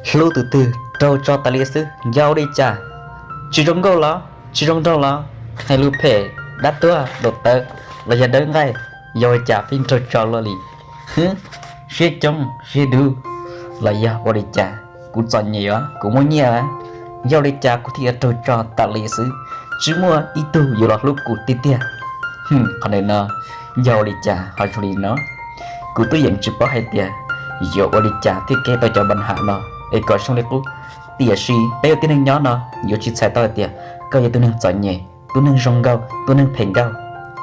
Hlub tus twg raug tso tas li xwb, yog ua li cas? Tsis zoo nkauj los tsis zoo nraug los, hais lus phem, dab tuag, daum tawv, los yog dawb nqaij, yog ua cas pheej raug tso luaj li? Siab coob siab dub, los yog ua li cas? Kuv txom nyem os, kuv muaj nyiaj, yog ua li cas kuv thiaj yuav raug tso tas li xwb? Tsis muaj ib tug yuav los hlub kuv tiag tiag. Qhov ntawm no yog ua li cas ho zoo li no? Kuv twb yeej tsis paub hais tias yuav ua li cas thiaj kev tau cov npa ham no es kom zoo li qub. Tiam sis peb ua tib neeg nyob no yuav tsis txhais tau hais tias koj yog tus neeg txom nyem, tus neeg zoo nkauj, tus neeg phem nkauj,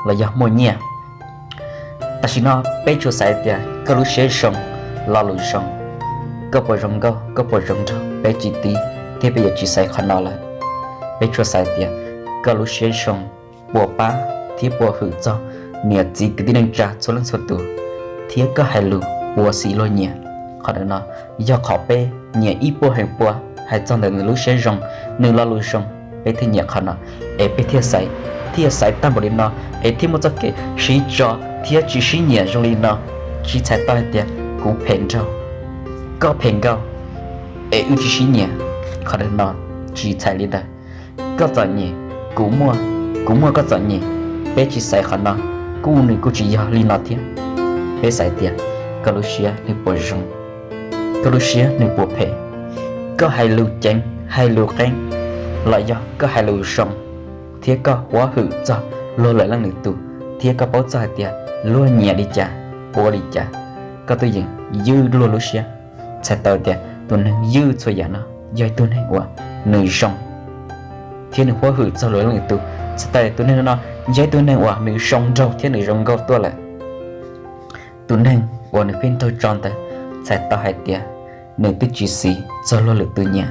los yog muaj nyiaj. Tam sim no peb tsuas xaiv tias koj lub siab zoo, lo lus zoo, koj puas zoo nkauj, koj puas zoo nraug, peb tsis tib thiab peb yuav tsis xaiv qhov no lawm. Peb tsuas xaiv tias koj lub siab zoo, puas pab thiab puas hwm txog niam txiv kwv tij neej tsa txhua leej txhua tus, thiab koj hais lus puas xis luag nyiam. Qhov ntawm no yog qhov peb nyiam ib puas feem pua hais txog ntawm nws lub siab zoo, nws lo lus zoo, peb thiaj nyiam qhov no, es peb thiaj xaiv, thiaj xaiv tag npaum li no, es thiaj muaj txoj kev sib tso thiab tsis sib nyiam zoo li no. Tsis txhais tau hais tias kuv phem nraug, koj phem nkauj, es wb tsis sib nyiam. Qhov ntawm no tsis txhais li ntawd. Koj txom nyem, kuv muaj, kuv muaj koj txom nyem, peb tsis xaiv qhov no, kuj nws kuj tsis yog li no thiab. Peb xaiv tias koj lub siab nws puas zoo, koj lub siab nws puas phem, koj hais lus ceev hais lus qeeb, los yog koj hais lus zoo, thiab koj puas hwm txog luag lwm leej lwm tus, thiab koj paub txog hais tias luag nyiam li cas, ua li cas, koj twb yeej ywj luag lub siab. Txhais tau tias tus neeg ywj txhua yam no yog ib tug neeg uas nws zoo thiab nws puab hwm txog luag leej lwm tus. Txhais tau tias tus neeg no yog ib tug neeg uas nws zoo nraug thiab nws zoo nkauj tuaj lawm. Tus neeg uas nws pheej raug tso ntawd, txhais tau hais tias nws twb tsis xis txog luag lwm tus nyiam.